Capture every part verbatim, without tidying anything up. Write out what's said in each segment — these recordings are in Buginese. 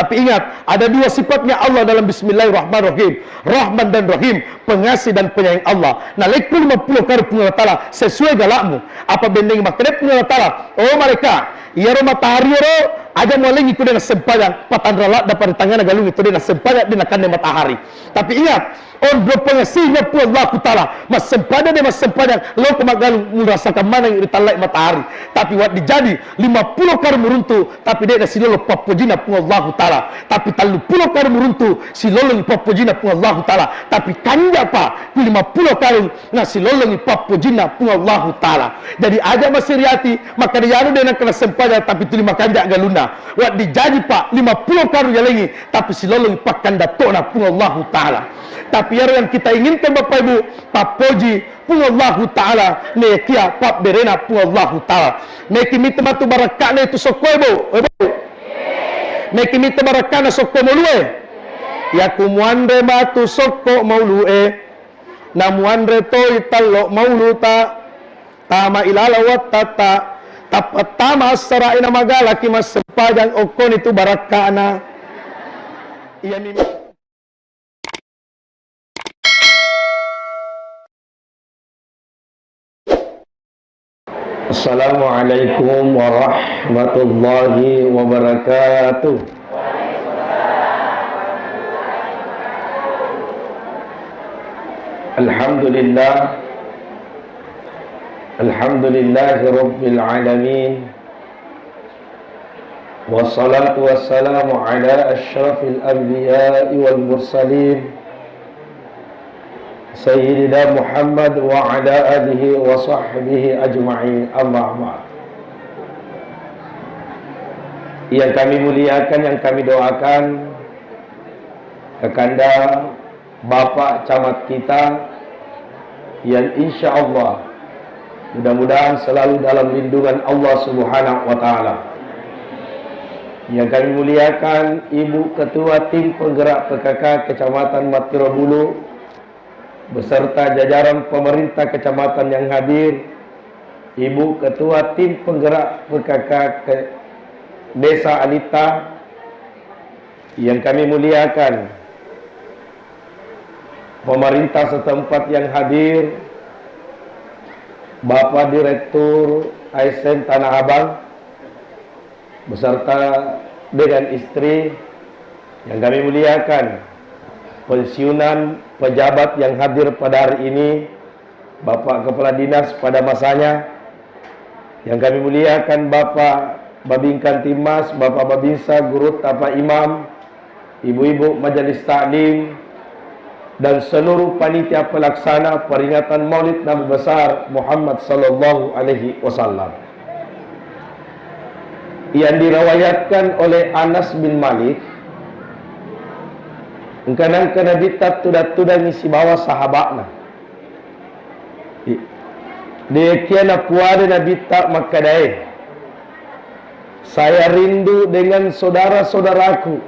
Tapi ingat, ada dua sifatnya Allah dalam Bismillahirrahmanirrahim. Rahman dan Rahim, pengasih dan penyayang Allah. Nalekko lima pulo karung Puang Allah Ta'ala sesuai galakmu. Apa benneng makkeda Puang Allah Ta'ala, "Oh malaika, iyaro matahari ro, aja mualengi ko de' nassempajang, patanra ladda pada tangana galung itu de' nassempajang, de' nakanne matahari." Tapi ingat, onro pengasihnya Puang Allahu Ta'ala, massempajang de' massempajang, lo ko maggalung murasakan maneng ri tallai matahari. Tapi waddi jadi, lima pulo karung muruntu, tapi de' nasilolo pappojina Puang Allahu Ta'ala. Tapi tellu pulo karung muruntu, silolongi pappojina Puang Allahu Ta'ala. Tapi kanja pa, ku lima pulo karung, nasilolongi pappojina Puang Allahu Ta'ala. Jadi aja masiriati, makkeda iyanu de' nengka nassempajang, tapi tuli makanja galunna. Waddi jadi pa, lima pulo karung yalengi, tapi silolongi pakkandattona Puang Allahu Ta'ala. Tapi iyaro yang kita inginkan Bapak Ibu, pappoji Puang Allahu Ta'ala, nekia pabberena Puang Allahu Ta'ala. Meki mita matu barakka'na itu sokko, Ibu. Ibu. Meki mita barakka'na sokko maulue. Yaku muanre matu sokko maulue, namuanre toi tallo mauluta, tama ilala wattata, tappa tama assara'e namagalaki massempajang okkoni tu barakka'na. Iyami Assalamualaikum warahmatullahi wabarakatuh. Alhamdulillah. Alhamdulillahi rabbil alamin. Wassalatu wassalamu ala asyrafil anbiya'i wal mursalin, Sayyidina Muhammad wa ala alihi wa sahbihi ajma'in, amma ba'd. Yang kami muliakan, yang kami doakan, Kakanda Bapak Camat kita, yang insya Allah mudah-mudahan selalu dalam lindungan Allah Subhanahu wa Ta'ala. Yang kami muliakan Ibu Ketua Tim Penggerak P K K Kecamatan Mattiro Bulu beserta jajaran pemerintah kecamatan yang hadir, Ibu Ketua Tim Penggerak P K K ke Desa Alita, yang kami muliakan, pemerintah setempat yang hadir, Bapak Direktur A S N Tanah Abang, beserta dengan istri yang kami muliakan, pensiunan pejabat yang hadir pada hari ini, Bapak Kepala Dinas pada masanya, yang kami muliakan Bapak Babinkan Timas, Bapak Babinsa, Gurutta, Pak Imam, Ibu-ibu Majelis Taklim, dan seluruh panitia pelaksana peringatan Maulid Nabi Besar Muhammad sallallahu alaihi wasallam. Yang diriwayatkan oleh Anas bin Malik, engka nengka Nabitta tudang-tudangi sibawa sahaba'na. Dekia napuada Nabitta makkedae, "Saya rindu dengan saudara-saudaraku."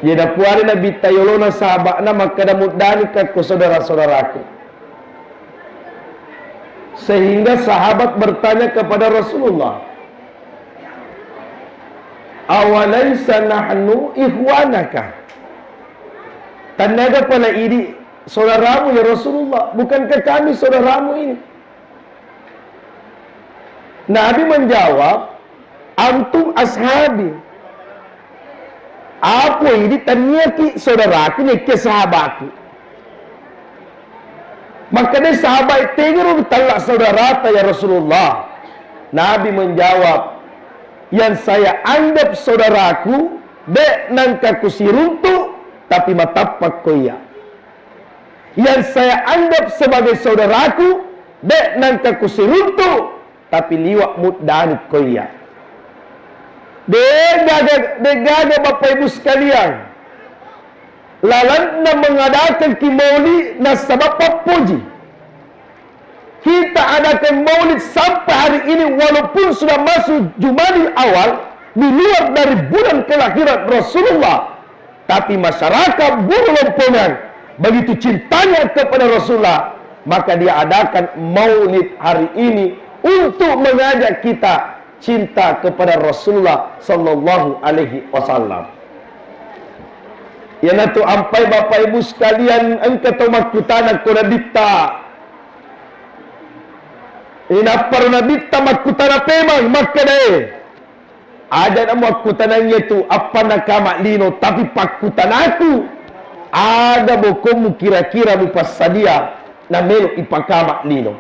Jadi napuada Nabitta yolona sahaba'na makkeda, "Muddani kakko saudara-saudaraku." Sehingga sahabat bertanya kepada Rasulullah, "Awalaisa nahnu ikhwanaka?" Tennaga pala idi saudaramu ya Rasulullah, bukankah kami saudaramu ini? Nabi menjawab, "Antum ashabi." Apa ini, taniaki saudaraku, nekia sahabaku. Maka dé sahabat, "Tegaro talla saudarata ya Rasulullah?" Nabi menjawab, "Yang saya anggap saudaraku, dé nengka kusiruntu, tapi matappa ko iya. Yang saya anggap sebagai saudaraku, dé nengka kusiruntu, tapi liwa muddani ko iya." Dé gaga, dé gaga Bapak Ibu sekalian, lalenna mengadakan ki maulid nasaba pappoji. Kita adakan maulid sampai hari ini, walaupun sudah masuk Jumadil Awal, di luar dari bulan kelahiran Rasulullah, tapi masyarakat Bulu Lompongan begitu cintanya kepada Rasulullah, maka dia adakan maulid hari ini untuk mengajak kita cinta kepada Rasulullah sallallahu alaihi wasallam. Iyanatu ampai Bapak Ibu sekalian, engka to makkutana ko Nabitta. Inapparo Nabitta makkutana pemang, makkedae, aja' na muakkutanangnge tu appanna kama' lino, tapi pakkutanaku, aga bokommu kira-kira mupassadia na melo ipakama' lino?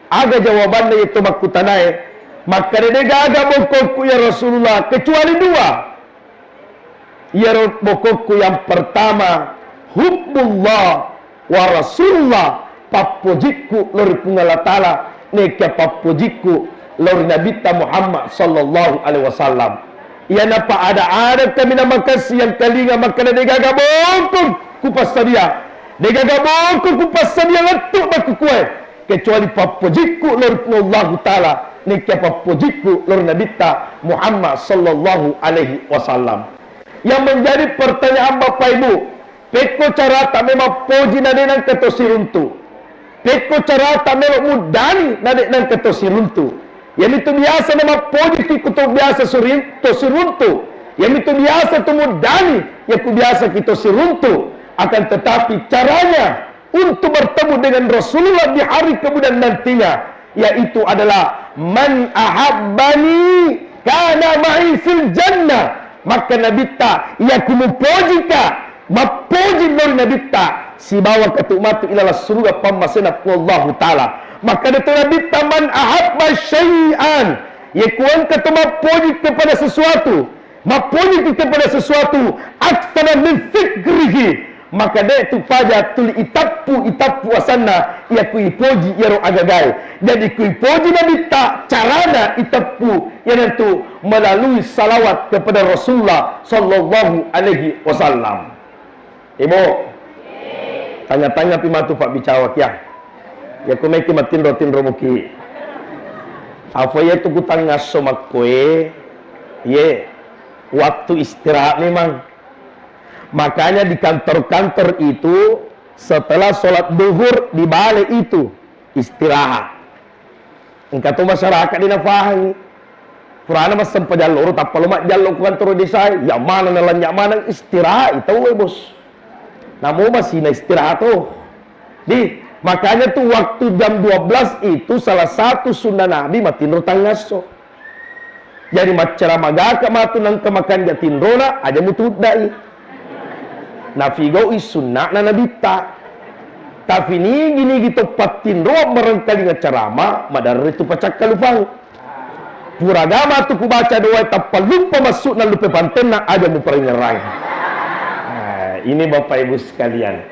Aga jawabanna iyatu makkutanae? Makkeda, de' gaga bokokku ya Rasulullah kecuali dua. Iyaro bokokku yang pertama, hubbullah wa rasulullah, pappojikku lao ri Puang Allah Ta'ala, nekia pappojikku lao ri Nabitta Muhammad sallallahu alaihi wasallam. Iyanapa ada-ada kaminang makessing yang kalinga makkeda, de' gaga bokong kupassadia, de' gaga bokong kupassadia lettu' makkukue, kecuali pappojikku lao ri Puang Allahu Ta'ala, nekia pappojikku lao ri Nabitta Muhammad sallallahu alaihi wasallam. Yang menjadi pertanyaan Bapak Ibu, pekko carata memang poji na de' nengka to siruntu'? Pekko carata melo muddani na de' nengka to siruntu'? Yamitu biasa na mappoji ki ku to biasa surin-, to siruntu'. Yamitu biasa to muddani, yaku biasa ki to siruntu'. Akan tetapi caranya untuk bertemu dengan Rasulullah di hari kemudian nantinya, yaitu adalah, "Man ahabbani kana ma'i fil jannah." Maka Nabitta, yaku mupojika, mappoji lao ri Nabitta, sibawaka tu matu ilalang suruga pammasena Puang Allahu Ta'ala. Maka datu Nabitta, "Man ahabba syai'an," yaku engka tu mappoji kepada sesuatu, mappoji kita pada sesuatu, aktsara min dzikrihi, maka de' tu paja tuli itappu, itappu asanna, iya ku ipoji iyaro agagae. Jadi ku ipoji Nabitta, carana itappu, iyanatu melalui salawat kepada Rasulullah sallallahu alaihi wasallam. Ibu, tanya-tanya pi matu Pak Bicawa kia. Ya ku meki matinro-tinro muki. Apa iya tu kutangasso makkoe, ye, waktu istirahat memang. Makanya di kantor-kantor itu setelah sholat duhur di bale itu istirahat. Engka to masyarakat de' nafahangi. Purana massempajang loro, tappa lo majjallo ku kantor desa, ya maneng na lanya' maneng istirahat i tau e, Bos. Namo masina istirahat to. Di, makanya tu waktu jam dua belas itu salah satu sunnah Nabi matinro tangasso. Jadi maccara magaka matu nengka makanja tinrona, aja mutuddai. Nafigau'i sunna'na Nabitta. Tapi nigi-nigi to pattinroang barangkalinga carama, maderri tu pacakkalupang. Pura gama tu kubaca doa tappa luppa massu'na lupe pantenna, aja muparingerang. Nah, ini Bapak Ibu sekalian.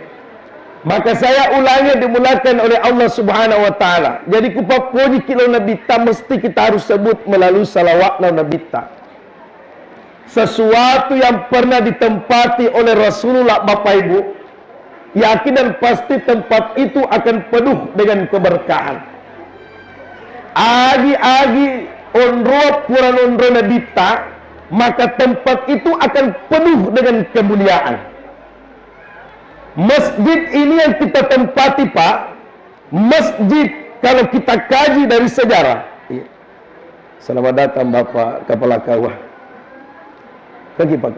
Maka saya ulangi, dimulakan oleh Allah Subhanahu wa Ta'ala. Jadi, kupappojiki lao Nabitta, mesti kita harus sebut melalui salawat lao Nabitta. Sesuatu yang pernah ditempati oleh Rasulullah, Bapak Ibu, yakin dan pasti tempat itu akan penuh dengan keberkahan. Agi-agi onroa pura nonro Nabitta, maka tempat itu akan penuh dengan kemuliaan. Masjid ini yang kita tempati, Pak, masjid kalau kita kaji dari sejarah. Iya. Selamat datang, Bapak Kepala K U A. Kaki, Pak.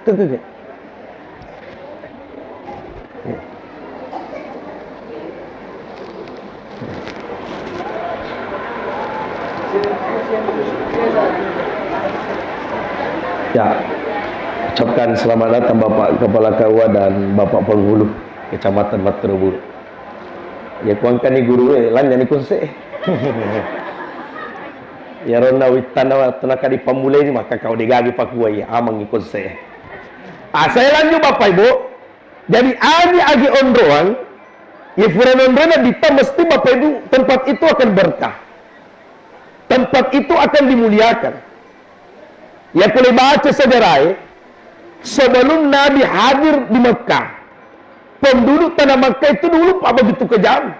Kaki, kaki. Iya. Ya, ucapkan selamat datang Bapak Kepala K U A dan Bapak Penghulu Kecamatan Batterubulu. Ya, kuangkani guru e, lanyani konse. Ya, ronna wittanna wattu nakadi pammulai ni, maka kau degagi pakuai, amangi konse. Ah, saya lanjut Bapak Ibu. Jadi, agi-agi onroang, ye fura nonrona Nabitta, mesti Bapak Ibu, tempat itu akan berkah. Tempat itu akan dimuliakan. Ya, kalau baca sejarah, sebelum Nabi hadir di Mekah, penduduk tanah Mekah itu dulu, Pak, begitu kejam.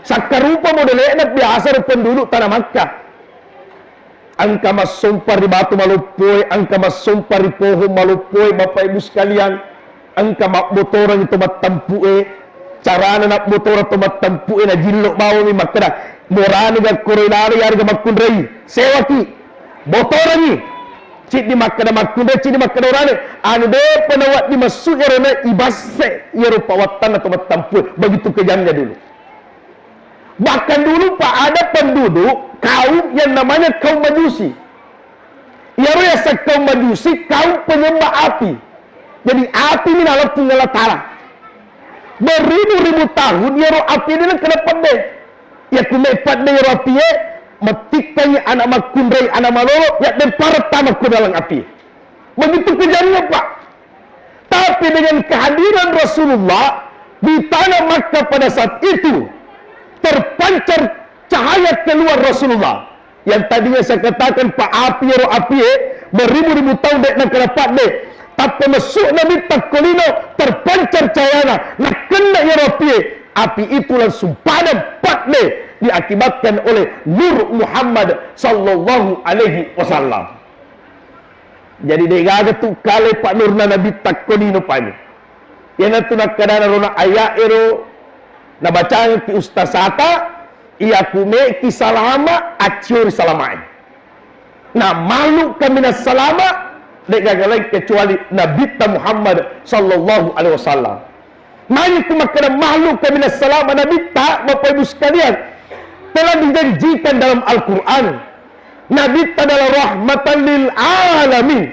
Sakkarupa modelena biasa ro penduduk tanah Mekah. Engka massompa ri batu maloppoe, engka massompa ri pohong maloppoe, Bapak Ibu sekalian, engka mabbotoreng to mattempu'e, carana nabbotoreng to mattempu'e, najillo bawami makkeda, Morani gakkoro ilala yarega makkunrai, sewaki, botorangi. Ciddi makkeda makkunrai, ciddi makkeda orane. Anu depa nawedding massu iyaro na ibasse iyaro pawattanna to mattampue. Begitu kejamnya dulu. Bahkan dulu, Pak, ada penduduk kaum yang namanya kaum Majusi. Iyaro yaseng kaum Majusi, kaum penyembah api. Jadi api ni naleppung Allah Ta'ala. Beribu-ribu tahun iyaro api de nakkeda pedde. Iya kume pedde iyaro api e, mettikkangi anak makkunrai, anak malolo, ya dempara tama ku dalam api. Begitu kejamnya, Pak. Tapi dengan kehadiran Rasulullah di tanah Makkah pada saat itu, terpancar cahaya keluar Rasulullah. Yang tadinya saya katakan, Pak, api ro api e, beribu-ribu tahun de nakkeda pedde. Tapi masuk Nabi takkolino, terpancar cahayana, nakkeda iyaro api e, api itu langsung padam, pedde, diakibatkan oleh Nur Muhammad sallallahu alaihi wasallam. Jadi degaga tu kale pa nurna Nabi takkolino pagi. Iyanatu nakkedana rona ayat ero nabacangki ustazata, iya kumeki salama, acciori salamae. Na malu kamina salama, degaga lain kecuali Nabitta Muhammad sallallahu alaihi wasallam. Magi ku makkeda makhluk kami nassalama Nabitta, Bapak Ibu sekalian, telah dijanjikan dalam Al-Quran. Nabitta adalah rahmatan lil alamin.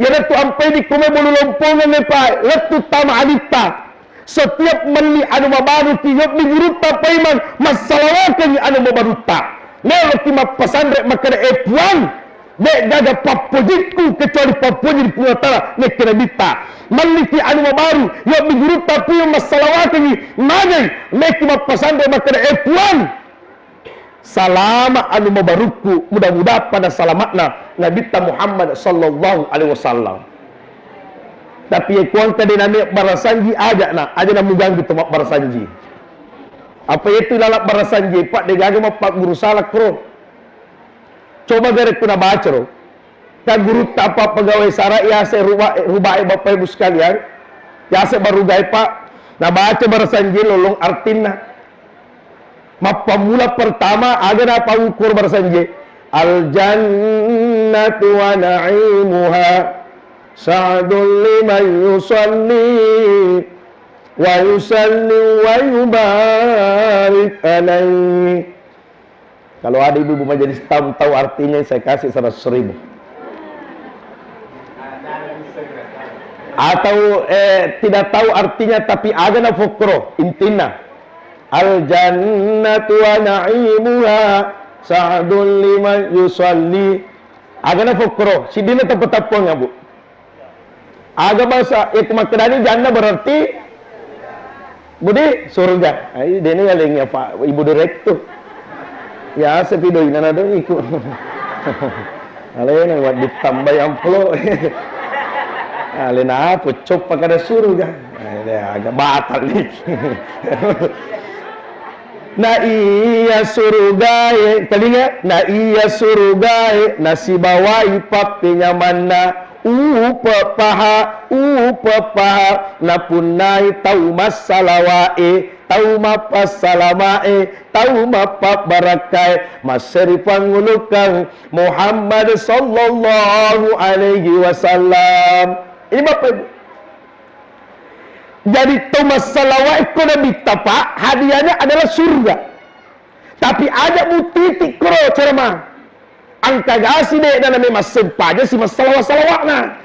Iyanatu ampai di kume bulu lompongan ne, Pak, lettu tama alitta. Setiap melli anu mabaru ki yobbi gurutta paimeng, massalawakengi anu mabarutta. Meloki mappasanre makkeda, eh, Puang, de'gaga pappojikku kecuali pappoji di Puang Allah Ta'ala, nekke Nabitta. Malliki anu mabaru, yobbi gurutta pio massalawakengi, magai, meki mappasanre makkeda, eh, Puang, salama anu mabarukku, mudah-mudahan pada salamakna Nabitta Muhammad sallallahu alaihi wasallam. Tapi ya kuangka de name barasanji aja na, aja na muganggu to mabbarasanji. Apa itu lalap barasanji, Pak, degaga mappagguru salak, Bro. Coba gare kuna baca ro. Ka gurutta apa pegawai sara yase ruba, rubae Bapak Ibu sekalian. Yase barugae, Pak. Na baca barasanji lolong artinna. Mappamula pertama, aga napaukur barasanji. Al jannatu wa na'imuha sa'dun liman yusalli wa yusalli wa yubarik alaihi. Kalau ada ibu-ibu majelis tamu tahu artinya, saya kasih seratus ribu. Atau, eh, tidak tahu artinya tapi aga na fokro intinna. Al jannatu wa na'imuha sa'dun liman yusalli. Aga na fokro, sidina teppa-teppa, Bu. Aga basa, eh, makkedani janna berarti budi surga. Ai, dene yalengi apa Ibu Direktur. Ya, sepi doina na doi iku. Alena wa ditambah yang polo. Alena apa coppa kada surga. Ai, de, aga batal ni. Na iya surugae, telinga, na iya surugae nasibawai pappenyamanna, upeppaha, upeppaha, napunnai tau massalawae, tau mappassalamae, tau mappabbarakkae, masseri pangulukang Muhammad sallallahu alaihi wasallam. Ini Bapak Ibu. Jadi, to massalawa ekko Nabitta, Pak, hadiahnya adalah surga. Tapi aja butiti kro ceramah. Angka gasi de na name massempaja si massalawa-salawakna.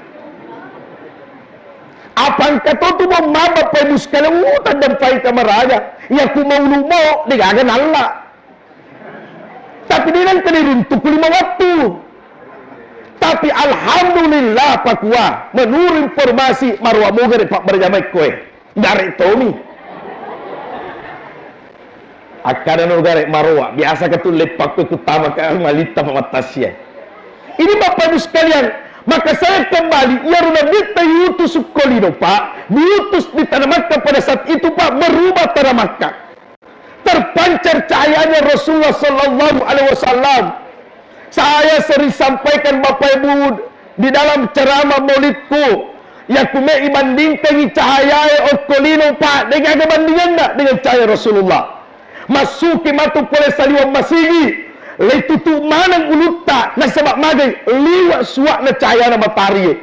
Apa engka to tu bomma Bapak Ibu sekalian, uh, tadampai kamaraja. Ya ku maulu mo, degaga nalla. Tapi de nengka diruntuku lima wettu. Tapi alhamdulillah, pakua, menurut informasi, maroa moga de pabberjamae koe. Gare tomi. Akkada no gare maroa, biasa ka tu leppakku kutama ka malitta pamattasia. Ini Bapak Ibu sekalian, maka saya kembali, iyaro Nabitta diutus ko lino, Pak, diutus di tanah Makkah pada saat itu, Pak, berubah tanah Makkah. Terpancar cahayanya Rasulullah sallallahu alaihi wasallam. Saya sering sampaikan, Bapak Ibu, di dalam ceramah maulidku, ya kume ibandingkangi cahayae okko lino, Pak, degaga bandinganna dengan cahaya Rasulullah. Massuki matu pole saliweng masigi, leitutu maneng ulutta, nasaba magai liwa suwa'na cahayana matarie.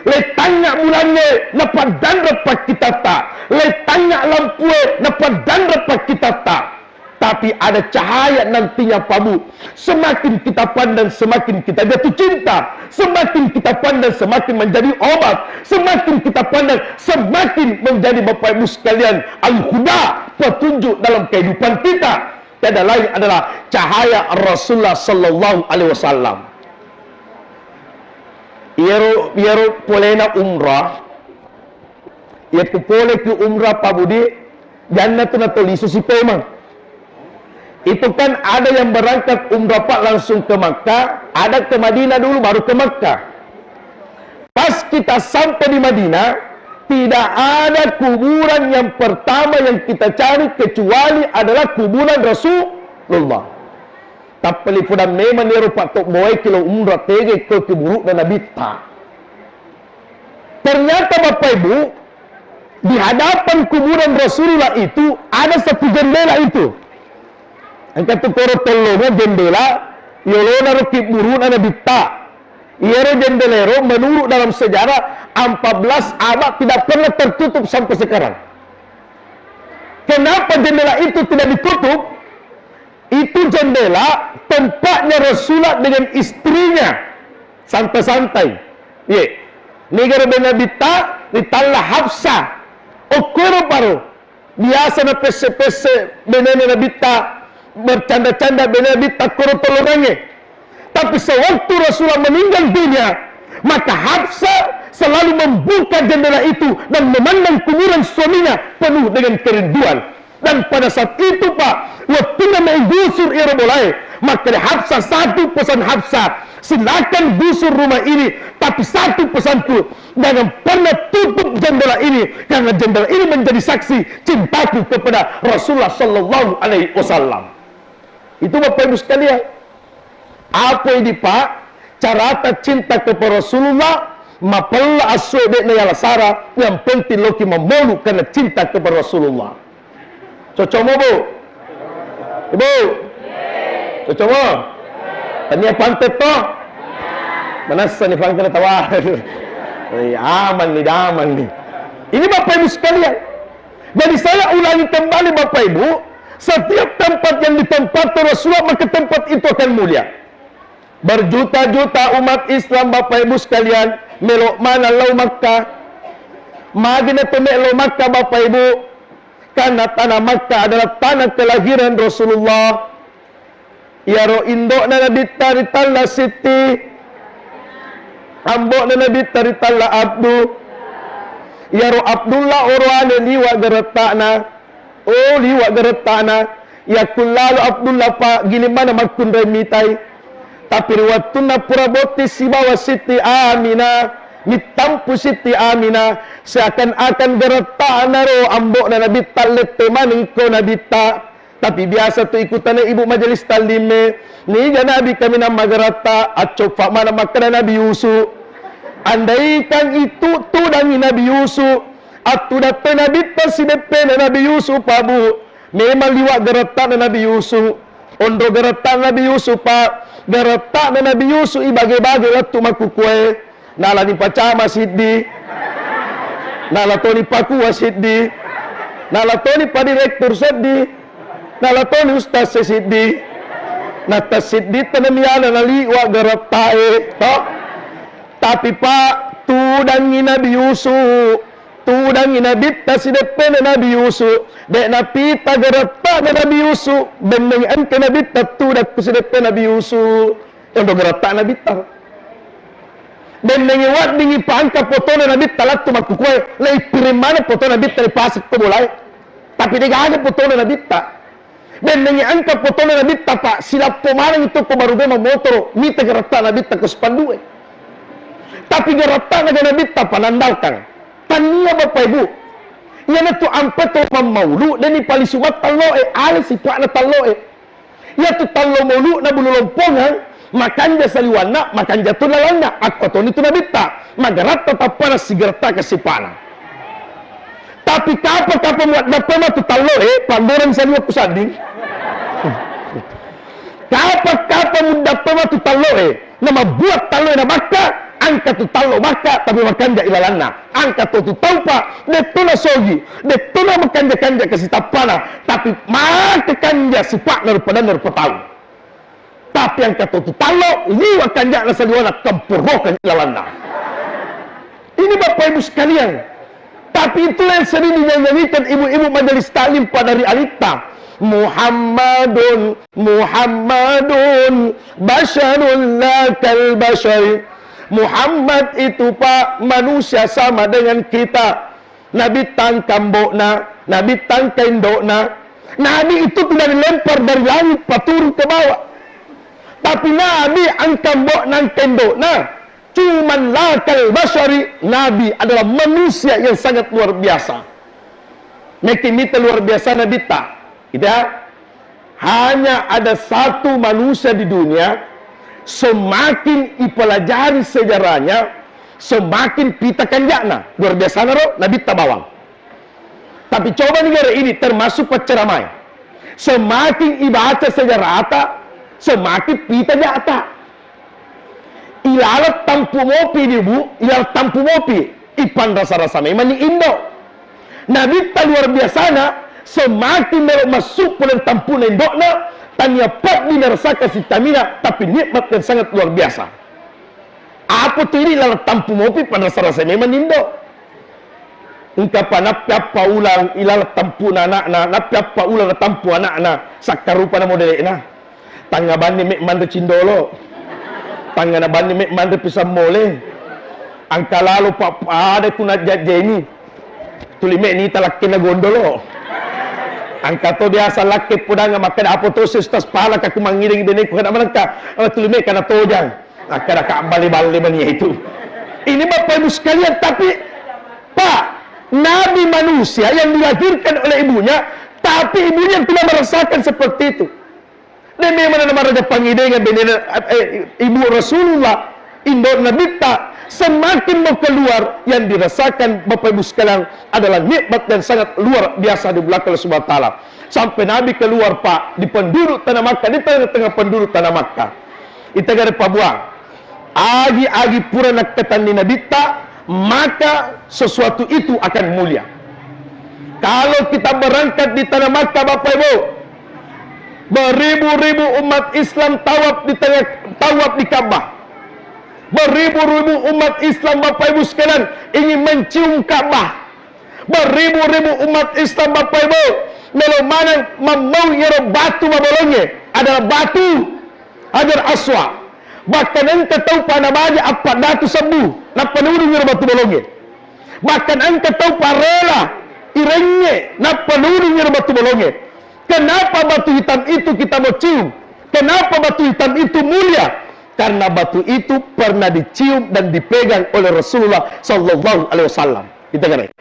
Letangnga bulangnge napaddanreng pakkitatta, letangnga lampue napaddanreng pakkitatta. Tapi ada cahaya nantinya, Pak Bu. Semakin kita pandang, semakin kita jatuh cinta. Semakin kita pandang, semakin menjadi obat. Semakin kita pandang, semakin menjadi, Bapak Ibu sekalian, al-huda, petunjuk dalam kehidupan kita. Tiada lain adalah cahaya Rasulullah sallallahu alaihi wasallam. Iyaro, iyaro polena umrah, iya ku pole ki umrah, Pak Budi, janna tu natolisu si pemang. Itu kan ada yang berangkat umrah, Pak, langsung ke Makkah, ada ke Madinah dulu, baru ke Makkah. Pas kita sampai di Madinah, tidak ada kuburan yang pertama yang kita cari kecuali adalah kuburan Rasulullah. Tappeli fudang memang iyaro pattobboe ki lo umrah tege ko kuburu'na Nabitta. Ternyata, Bapak Ibu, di hadapan kuburan Rasulullah itu ada satu jendela itu. Engka tu koro tollonga jendela yolona ro kuburu'na Nabitta. Iyaro jendela ero menurut dalam sejarah empat belas abad tidak pernah tertutup sampai sekarang. Kenapa jendela itu tidak ditutup? Itu jendela tempatnya Rasulullah dengan istrinya santai-santai. Ye. Nigaro bene Nabitta ritalla Hafsah. Okkoero paro biasa na pesse-pesse benena Nabitta, bercanda-canda bene Nabitta koro tolongangnge. Tapi sewaktu Rasulullah meninggal dunia, maka Hafsah selalu membuka jendela itu dan memandang kuburan suaminya penuh dengan kerinduan. Dan pada saat itu, Pak, wettunna maigusur iyaro bolae, makkeda Hafsah, satu pesan Hafsah, silakan gusur rumah ini, tapi satu pesanku, jangan pernah tutup jendela ini, karena jendela ini menjadi saksi cintaku kepada Rasulullah sallallahu alaihi wasallam. Itu, Bapak Ibu sekalian. Apa idi, Pak? Carata cinta kepada Rasulullah, mapella assoe de'na yala sara, yang penting loki mammolu karena cinta kepada Rasulullah. Cocomo, Bu? Ibu? Cocomo? Tania pantet to? Manassa ni fangkana tawa. Eh, aman ni, damang ni. Ini Bapak Ibu sekalian. Jadi saya ulangi kembali Bapak Ibu, setiap tempat yang ditempati Rasulullah maka tempat itu akan mulia. Berjuta-juta umat Islam, Bapak Ibu sekalian, melo maneng lao Makkah. Magi na to melo Makkah, Bapak Ibu? Karena tanah Makkah adalah tanah kelahiran Rasulullah. Iyaro indo'na Nabitta ritalla Sitti, ambo'na Nabitta ritalla Abdu. Iyaro Abdullah oroane liwa' garetta'na. Oh, liwa' garetta'na. Yakkullalo Abdullah, Pak, giling maneng makkunrai mitai. Tapi ri wettunna pura botting sibawa Sitti Aminah, mittampu Sitti Aminah, seakan-akan garetta'na ro ambo'na Nabitta lette maneng ko Nabitta. Tapi biasa tu ikutanai ibu majelis ta'limme, niga Nabi kaminang magaratta, accoppa maneng makkeda Nabi Yusuf. Andaikan itu tudangi Nabi Yusuf, Attudatte Nabitta sideppena Nabi Yusuf, Pak, Bu. Memang liwa' garetta'na Nabi Yusuf. Onro garetta'na Nabi Yusuf, Pak. Garetta'na Nabi Yusuf ibage-bage lettu' makkukkuae. Nala nipacama siddi. Nala toni pakua siddi. Nala toni padirektur seddi. Nala toni ustaz siddi. Natta siddi tanamiana naliwa' garetta'e. Toh? Tapi, Pak, tudangi Nabi Yusuf. Tudangi Nabitta sideppena Nabi Yusuf. De' napita garetta'na Nabi Yusuf. Bennengi engka Nabitta tudang ku sideppe Nabi Yusuf. Onro garetta'na Nabitta. Bennengi weddingngi pa engka fotona Nabitta lettu' makkukkuae, leippiring maneng foto Nabitta ri paseng ko bolae. Tapi de' gaga fotona Nabitta. Bennengi engka fotona Nabitta, Pak, silappo maneng itu ko baru bema motoro, mita garetta'na Nabitta ko spandue. Tapi garetta'na ga Nabitta, Pak, nandalkang. Tania, Bapak Ibu. Iyanatu ampe to mammaulu, de' nipalisu battalloe, ale sipa'na talloe. Iyatu tallo maulu'na bulu lompongang, makanja saliwanna, makanja tu lalanna, akkotoni tu Nabitta, magaratta tappana sigaretta'ka sipa'na. Tapi kapa-kapa muaddappe matu tallo e, paggoreng saliweng ku sadding. Kapa-kapa muaddappe matu tallo e, na mabbuat tallo e na bakka, engka tu tallo bakka, tapi makanja ilalanna. Engka to tu tau, Pak, detto na sogi, detto na makanja-kanja kasitappana, tapi maka kanja sipa'na rupa danna rupa tau. Tapi engka to tu tallo, liwa kanja'na saliwana, kempurokeng ilalanna. Ini Bapak Ibu sekalian. Tapi itulah yang sering dinyanyikan ibu-ibu majelis taklim pada ri alitta. Muhammadun, Muhammadun, basyarun la kal basyar. Muhammad itu, Pak, manusia sama dengan kita. Nabitta engka ambo'na, Nabitta engka indo'na. Nabi itu tidak dilempar dari langit, Pak, turun ke bawah. Tapi Nabi engka ambo'na, engka indo'na. Cuman la kal basyari, Nabi adalah manusia yang sangat luar biasa. Meki mita luar biasa Nabitta. Gitu ya. Hanya ada satu manusia di dunia, semakin ipelajari sejarahnya, semakin pita kanja'na. Luar biasa naro, Nabitta bawang. Tapi coba negara ini termasuk pacceramai. Semakin ibaca sejarah ata, semakin pita ja'ta. Ilaleng tampu mopi ni, Bu, ilaleng tampu mopi. Ipanrasa-rasa memang ni indo. Nabitta luar biasana, semakin melo massu pole tampuna indo'na, tania peddi narasaka sitamina, tapi nikmat yang sangat luar biasa. Apa tu ini ilaleng tampu mopi, panrasa-rasa memang ni indo. Engka pa nappi appa ulang ilaleng tampuna ana'na, nappi appa ulang natampu ana'na, sakkarupana modele'na. Tangnga banni me manre cindolo. Tangnga na banni me manre pisang mole. Engka lalo pa pada ku najjajjeni. Tuli me nita lakkenna gondolo. Engka to biasa lakke podang makkeda, apa to si Ustaz, pala ka ku mangidengi beneku kada manengka. Eh, tuli me kana tojang. Akkeda ka balle-balle mani itu. Ini Bapak Ibu sekalian, tapi Pak, Nabi manusia yang dilahirkan oleh ibunya, tapi ibunya tidak merasakan seperti itu. Dan memang ada maraja pangidengan benena, eh, ibu Rasulullah, indo Nabitta, semakin mau keluar yang dirasakan Bapak Ibu sekalian adalah nikmat dan sangat luar biasa di belakang Allah Subhanahu wa Ta'ala. Sampai Nabi keluar, Pak, di penduduk tanah Makkah, di tengah-tengah penduduk tanah Makkah. Itegare pabuang. Agi-agi pura nakkatenni Nabitta, maka sesuatu itu akan mulia. Kalau kita berangkat di tanah Makkah, Bapak Ibu, beribu-ribu umat Islam tawaf di tengah, tawaf di Ka'bah. Beribu-ribu umat Islam, Bapak Ibu sekalian, ingin mencium Ka'bah. Beribu-ribu umat Islam, Bapak Ibu, melo maneng mammau iyaro batu mabolongnge, adalah batu Hajar Aswad. Bahkan engka tau pa nabaja appaddatu sebbu, nappa nudung iyaro batu bolongnge. Bahkan engka tau pa rela irengnge, nappa nudung iyaro batu bolongnge. Kenapa batu hitam itu kita mau cium? Kenapa batu hitam itu mulia? Karena batu itu pernah dicium dan dipegang oleh Rasulullah sallallahu alaihi wasallam. Kita kira.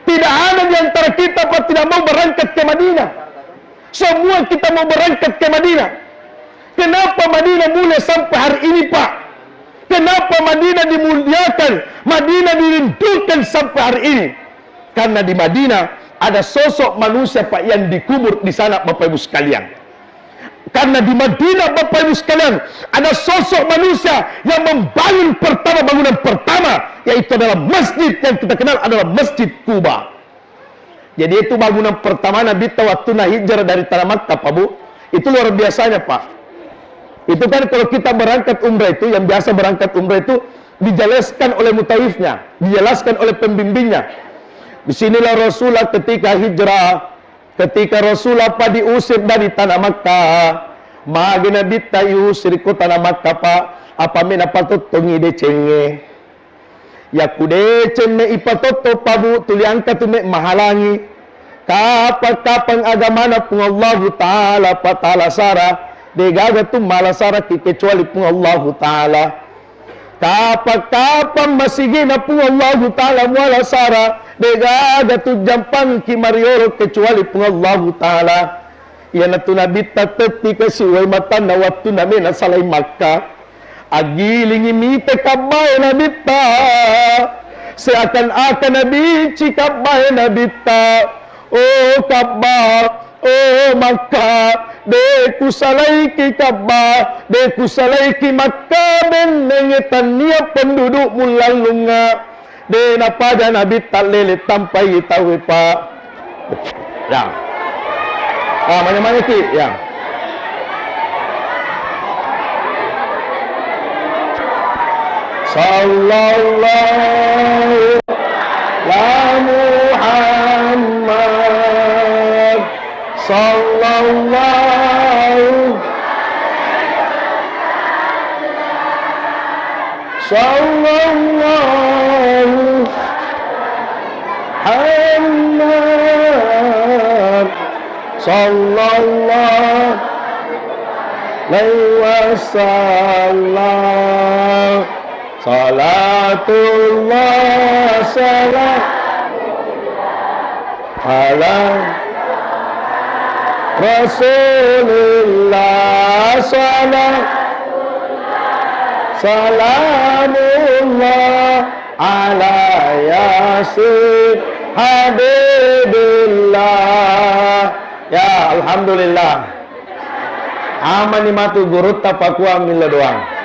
Tidak ada di antara kita, Pak, tidak mau berangkat ke Madinah. Semua kita mau berangkat ke Madinah. Kenapa Madinah mulia sampai hari ini, Pak? Kenapa Madinah dimuliakan, Madinah dirindukan sampai hari ini? Karena di Madinah ada sosok manusia, Pak, yang dikubur di sana, Bapak Ibu sekalian. Karena di Madinah, Bapak Ibu sekalian, ada sosok manusia yang membangun pertama, bangunan pertama, yaitu adalah masjid yang kita kenal adalah Masjid Kuba. Jadi itu bangunan pertama Nabitta waktu na hijrah dari tanah Makkah, Pak, Bu. Itu luar biasanya, Pak. Itu kan kalau kita berangkat umrah itu, yang biasa berangkat umrah itu dijelaskan oleh mutawifnya, dijelaskan oleh pembimbingnya. Disinilah Rasulullah ketika hijrah, ketika Rasulullah, Pak, diusir dari tanah Makkah, magi Nabitta iusir ko tanah Makkah, Pak, apa me napatottongi decengnge. Yakku deceng me ipatotto, Pak, Bu, tuli engka tu me mahalangi. Kapang-kapang agamana Puang Allahu Ta'ala, Pak, talasara, degaga tu malasaraki kecuali Puang Allahu Ta'ala. Kapang-kapang masigina Puang Allahu Ta'ala mualasara, degaga tu jampangki mariolo kecuali Puang Allahu Ta'ala. Iyanatu Nabitta tetti kasi uwai matanna wattunna mena salai Makkah. Aggilingi mita kabbae Nabitta. Seakan-akan nabinci Ka'bah e Nabitta. Oh Ka'bah, oh Makkah, de' kusalaiki Ka'bah, de' kusalaiki Makkah, bennengnge tannia pendudukmu lallungnga. De' napaja Nabitta lele tampai tauwe, Pak. Ya. Ah, manya-manya ki, ya. Sallallahu ala Muhammad. Sallallahu Sallallahu Muhammad. Sallallahu alaihi wasallam. Salatullah salam ala Rasulillah, salam, salamullah ala Yasin Habibillah. Ya, alhamdulillah. Amani matu gurutta pakua millo doang.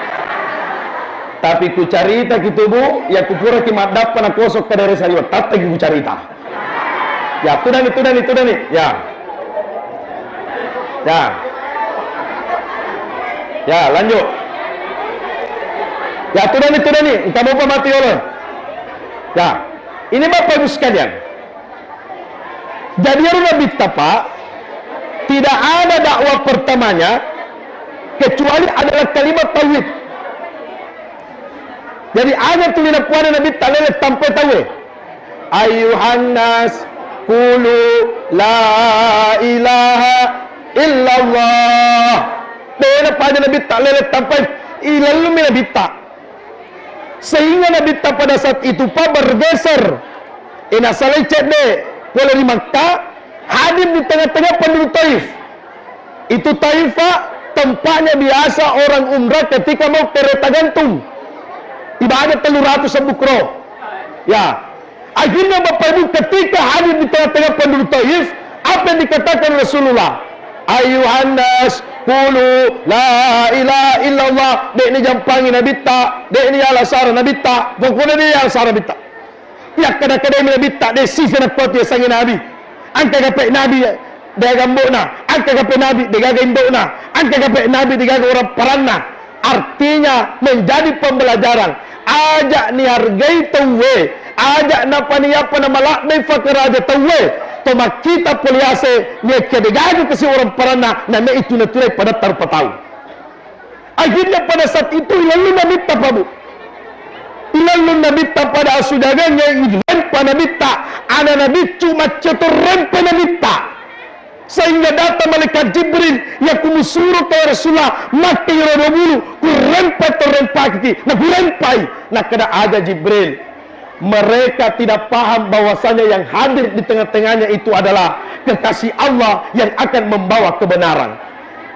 Tapi kucarita ki tu, Bu, ya kupura ki maddappa na kosok ka dari saliwa, tattagi kucarita. Ya, tudani, tudani, tudani. Ya. Ya. Ya, lanjut. Ya, tudani, tudani. Engka mopa mati yolo. Ya. Ini Bapak Ibu sekalian. Jadi, ero Nabitta, Pak, tidak ada dakwah pertamanya kecuali adalah kalimat tauhid. Jadi, aga tuli napuada Nabitta lele tampai tauwe. Ayuhannas, qulu la ilaha illallah. Dena pada Nabitta lele tampai, ilallumi Nabitta. Sehingga Nabitta pada saat itu, Pak, bergeser. Eh, nasalai cedde pole ri Makkah, hadir di tengah-tengah penduduk Taif. Itu Taif, Pak, tempatnya biasa orang umrah ketika mau kereta gantung. Ibadah tellu ratu sebbu kro. Ya. Akhirnya, Bapak Ibu, ketika hadir di tengah-tengah penduduk Taif, apa yang dikatakan Rasulullah? Ayuhannas, qulu la ilaha illallah. Dek ni jampangi Nabitta, dek ni yala sara Nabitta, pokoknya dia yala sara Nabitta. Yakkada-kadai Nabitta, de sisa nakuati yasengnge Nabi. Engka gape Nabi degaga ambo'na, engka gape Nabi degaga indo'na, engka gape Nabi degaga orang paranna. Artinya menjadi pembelajaran. Aja' nihargai tauwe, aja' napaniappa namalabbe fakaraja tauwe. To makkita poliase, nekke degaga kasi orang paranna, name itu naturai pada tarupa tau. Akhirnya pada saat itu ilallung Nabitta, Pak, Bu. Ilallung Nabitta pada asudagannya, ilempa Nabitta, ana nabiccu maccoto rempe Nabitta. Sehingga datang malaikat Jibril, ya kumusuro ke Rasulullah, mate iro dua bulu, kurempa to rempaki, na kurempai, nakada aja Jibril. Mereka tidak paham bahwasanya yang hadir di tengah-tengahnya itu adalah kekasih Allah yang akan membawa kebenaran.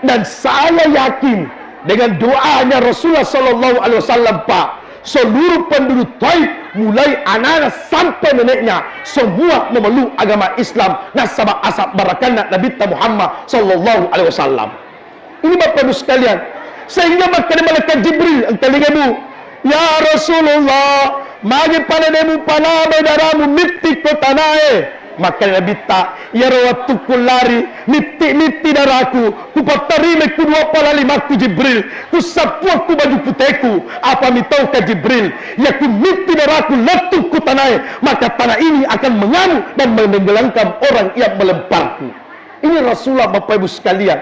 Dan saya yakin dengan doanya Rasulullah sallallahu alaihi wasallam, Pak, seluruh penduduk Taif, mulai anaknya sampai neneknya, semua memeluk agama Islam. Nasaba asab barakanna Nabitta Muhammad sallallahu alaihi wasallam. Ini Bapak Ibu sekalian, sehingga makkeda malaikat Jibril, engkalinga Bu, "Ya Rasulullah, magi pada demu panabai daramu mitti ko tanae?" Makkeda Nabitta, "Iyaro wettukku lari, mitti-mitti daraku, kupattarimai ku dua pala limakku Jibril, kusappuakku baju puteku, apa mitauka Jibril, ya ku mitti daraku lettu ku tanae, maka tanah ini akan mengamuk dan menenggelamkan orang yang melemparku." Ini Rasulullah, Bapak Ibu sekalian.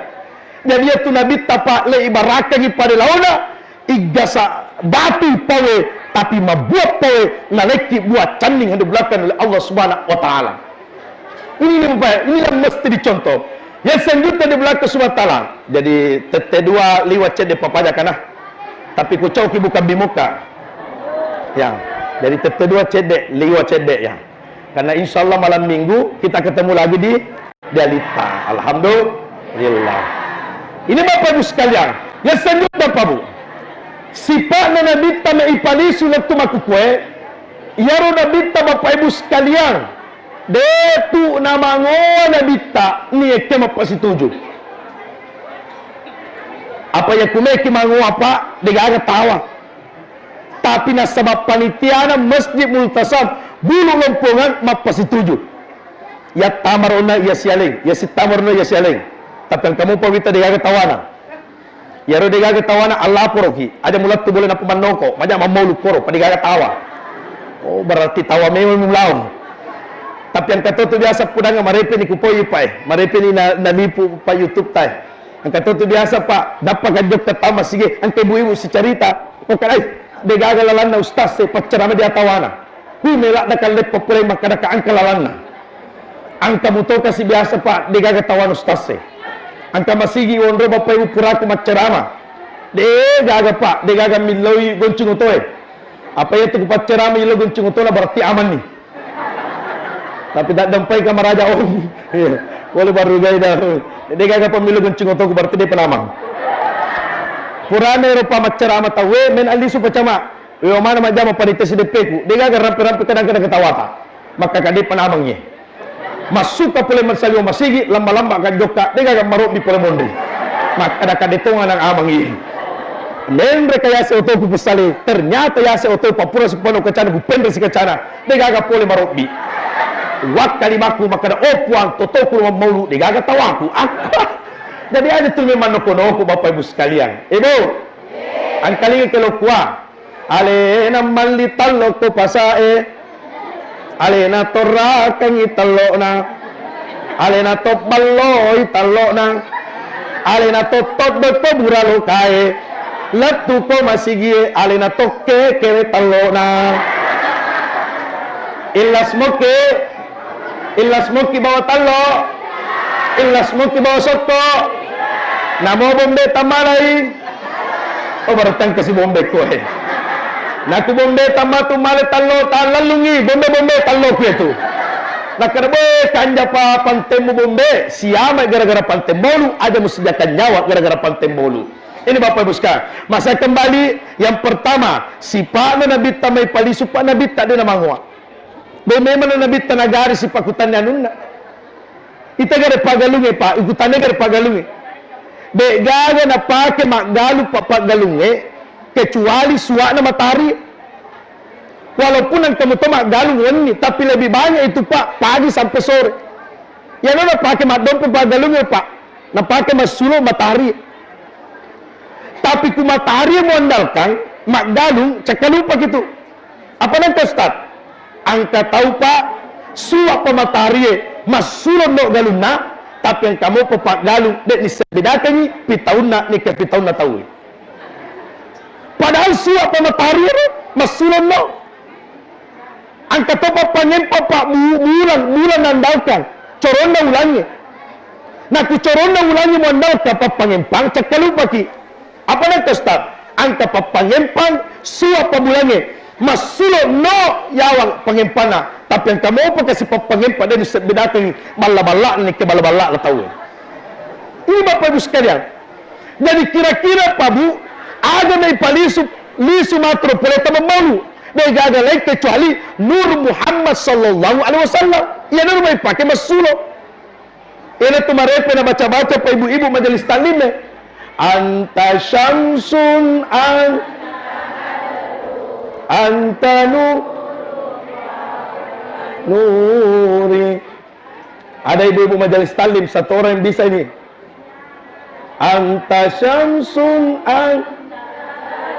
Jadi, iyatu Nabitta, Pak, le ibarakangi pada laona, iggasa batu pawe, tapi mabuah pawe, nalekki buah canning yang diberikan oleh Allah Subhanahu wa Ta'ala. Ini, ini, Bapak, ini yang mesti dicontoh. Yang selanjutnya di belakang Subhanahu wa Ta'ala. Jadi, tette dua liwa cedde papaja kana. Tapi kucauki bukan bimuka. Ya. Jadi, tette dua cedde, liwa cedde, ya. Karena insya Allah malam minggu kita ketemu lagi di, di Alitta. Alhamdulillah. Ini Bapak Ibu sekalian, yang selanjutnya Bapak Ibu. Sipa'na Nabitta na ipalisu lettu makkukue, Iyaro nabitta, Bapak Ibu sekalian, de'tu namangoa nabitta niakke mappasituju. Apa iya kumeki mangoa, Pak, degaga tawa. Tapi nasaba panitiana Masjid Multazam Bulu Lompongan mappasituju. Iya tamarona iya sialeng, iya sittamarona iya sialeng. Tapi engka mopa wita degaga tawana. Iyaro degaga tawana, allaporoki, aja mulattu bola nappa mannoko, maja mammaulu koro, pa degaga tawa. Oh, berarti tawa memang mulao. Tapi engka to tu biasa pudanga marepeni kupoi, Pak, eh. Marepeni na, nalipu, Pak, YouTube tae. Engka to tu biasa, Pak, nappa kajokka tama sige, engka ibu-ibu sicarita. Makkadai, degaga lalanna ustaz e, paccarama dia tawana. Hu, mela' dakalle papulai makkadaka engka lalanna. Engka mutoka si biasa, Pak, degaga tawana ustaz e. Engka masigi wonro Bapak Ibu puraku maccarama. Degaga, Pak, degaga milloi goncung otoe. Apa iya tu kupaccarama illo goncung otona berarti aman ni. Tapi tak dampai kamaraja om. Iya. Boleh baru gaya dah. Degaga pamillo goncung otoku berarti de' penamang. Purana ero pa maccarama tauwe, men alisu pacama. Weo mana majjama panitia sideppeku, degaga rampe-rampe kadang-kadang ketawata. Makkadai panamang ye. Massuka pole massaliwa masigi, lamba-lamba kajokka, degaga marobbi pole monri. Makkada-kada tonga nang amang ye. Menre ka yase otoku pessale, ternyata yase oto pappura sipano kacana gupenre si kacana, degaga pole marobbi. Wakkali makku makkada, "Oh Puang, totoku lo mammaulu, degaga tawaku." Ah. Jadi ada tu memang noko-noko Bapak Ibu sekalian. Ibu, angkalinga kelo kua. Alena malli tallo ko pasae, alena torrakengngi tallona, alena tobballoi tallona, alena tottoddo ko buralokae, lettu ko masigie, alena tokkekere tallona. Illas moke. Illas mokki bawa tallo, illas mokki bawa sokko, namo bombe tammalai. Oh, baru tangkasi bombe koe. Naku bombe tammatu male tallo, tallallungi bombe-bombe tallo kue tu. Nakkada, "Boe, kanja pa pantemmu bombe, siamai gara-gara pantemmu lu, aja musijakan nyawa gara-gara pantemmu lu." Ini Bapak Ibu sekalian, masa kembali yang pertama, sipa'na Nabitta mai palisu, Pak, Nabitta de' namangoa. De' memang Nabitta nagari sipakkutanni anunna. Ita gare pagalungnge, Pak, ikkutanni gare pagalungnge. De' gaga napake maggalung pa-, paggalungnge, kecuali suwa'na matahari. Walaupun engka muto maggalung wenni, tapi lebih banyak itu, Pak, pagi sampai sore. Iyana napake maddompe paggalungnge, Pak, napake massulo matahari. Tapi ku matahari muandalkan, maggalung, cakkalupa kitu. Apa nengka Ustaz? Engka tau, Pak, suwa pa mataharie, massulo no galunna, tapi engka mopa paggalung, de' nisebbedakengngi pitaunna, nengka pitaunna tauwe. Padahal suwa pa mataharie ro, massulo no. Engka topa pangempang, Pak, bu-, bulan, bulan nandalkang, coronna ulangnge. Naku coronna ulangnge muandalkang pappangempang, cakkalupaki. Apa nengka Ustaz? Engka pappangempang suwa pa bulangnge. Massulo no yawang pangempanna, tapi engka mopa kasi pappangempang de' nisebbedakengngi balla-balla'na, nengka balla-balla'na tauwe. Ini Bapak Ibu sekalian. Jadi kira-kira, Pak, Bu, aga mai palisu, lisu matro pole tama maulu. De' gaga lain kecuali Nur Muhammad sallallahu alaihi wasallam. Iyana mai pake massulo. Iyana tu marepe na baca-baca pa ibu-ibu majelis taklim e. Anta syamsun an-, anta nu-, nuri. Ada ibu-ibu majelis taklim satu orang yang bisa ini. Anta syamsun an-,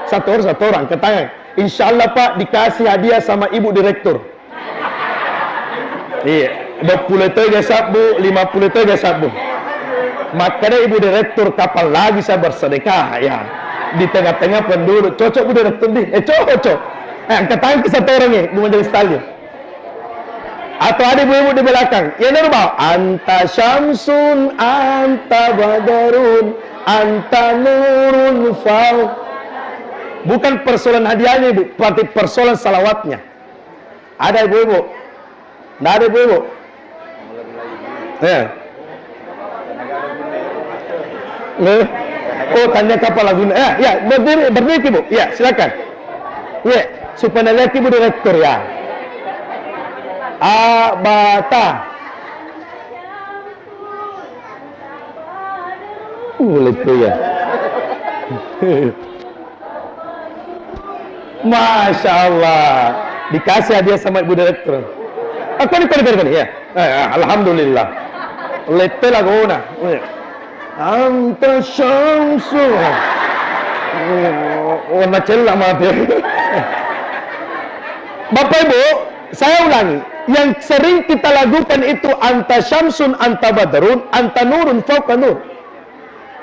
satu orang, satu orang, angkat tangan. Insya Allah, Pak, dikasih hadiah sama Ibu Direktur. Iya, dua puluh tega sabbu, lima puluh tega sabbu. Makkada Ibu Direktur, kapan lagi saya bersedekah, ya? Di tengah-tengah penduduk, cocok Bu Direktur di? Eh, cocok. Eh, angkat tangan ke satu orang ni, Bu Majelis Taklim. Atau ada ibu-ibu di belakang. Ya, Nur, Bang. Anta syamsun, anta badarun, anta nurun fau. Bukan persoalan hadiahnya, Ibu, tapi persoalan salawatnya. Ada ibu-ibu? Nggak ada ibu-ibu? Eh. Eh. Oh, tanya kapan lagunya? Eh, ya, berdiri, berdiri, Bu. Ya, silakan. Ya, supaya lihat Ibu Direktur, ya. Abata. Uh, lettu ya. Masya Allah. Dikasih hadiah sama Ibu Direktur. Aku ni, kau ni, kau ni, ya. Eh, eh, alhamdulillah. Lettu lagona. Anta syamsu. Oh, warna cella mati. Bapak Ibu, saya ulangi. Yang sering kita lakukan itu anta syamsun, anta badrun, anta nurun fauqa nur.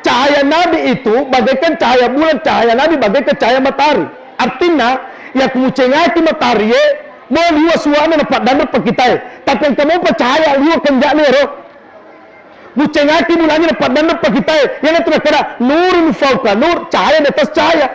Cahaya Nabi itu bagaikan cahaya bulan, cahaya Nabi bagaikan cahaya matahari. Artinya, ya kumucengaki matahari, eh, mau liwa suwana na paddanna pakitae. Tapi engka mopa cahaya liwa kenja'na ero. Mucengaki bulanna na paddanna pakitae. Iyanatu nakkeda nurun fauqa nur, cahaya di atas cahaya.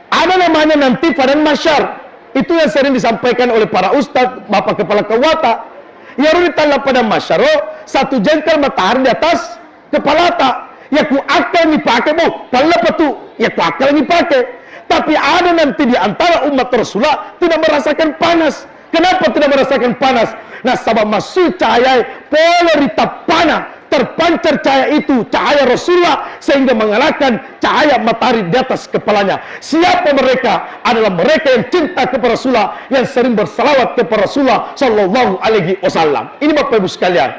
Ada namanya nanti padang mahsyar. Itu yang sering disampaikan oleh para ustadz, bapak kepala kawata. Iyaro ri talla padang mahsyar, oh, satu jengkal matahari di atas kepalata. Yaku akkalni pake, boh, pallapa tu. Yaku akkalni pake. Tapi ada nanti di antara umat Rasulullah tidak merasakan panas. Kenapa tidak merasakan panas? Nasaba massu cahayae pole ri tappana, terpancar cahaya itu, cahaya Rasulullah, sehingga mengalahkan cahaya matahari di atas kepalanya. Siapa mereka? Adalah mereka yang cinta kepada Rasulullah, yang sering bersalawat kepada Rasulullah sallallahu alaihi wasallam. Ini Bapak Ibu sekalian,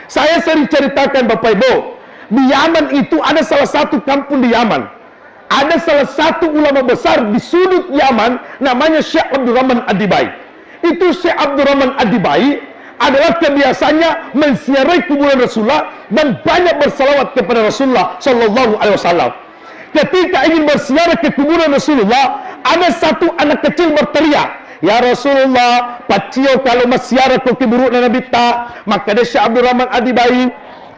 saya sering ceritakan, Bapak Ibu, di Yaman itu ada salah satu kampung di Yaman. Ada salah satu ulama besar di sudut Yaman, namanya Syekh Abdurrahman Ad-Dibai. Itu Syekh Abdurrahman Ad-Dibai adalah kebiasaannya menziarahi kuburan Rasulullah dan banyak bersalawat kepada Rasulullah sallallahu alaihi wasallam. Ketika ingin berziarah ke kuburan Rasulullah, ada satu anak kecil berteriak, "Ya Rasulullah, paccio kalau massiarah ko kuburan Nabitta." Maka dia Syekh Abdurrahman Ad-Dibai,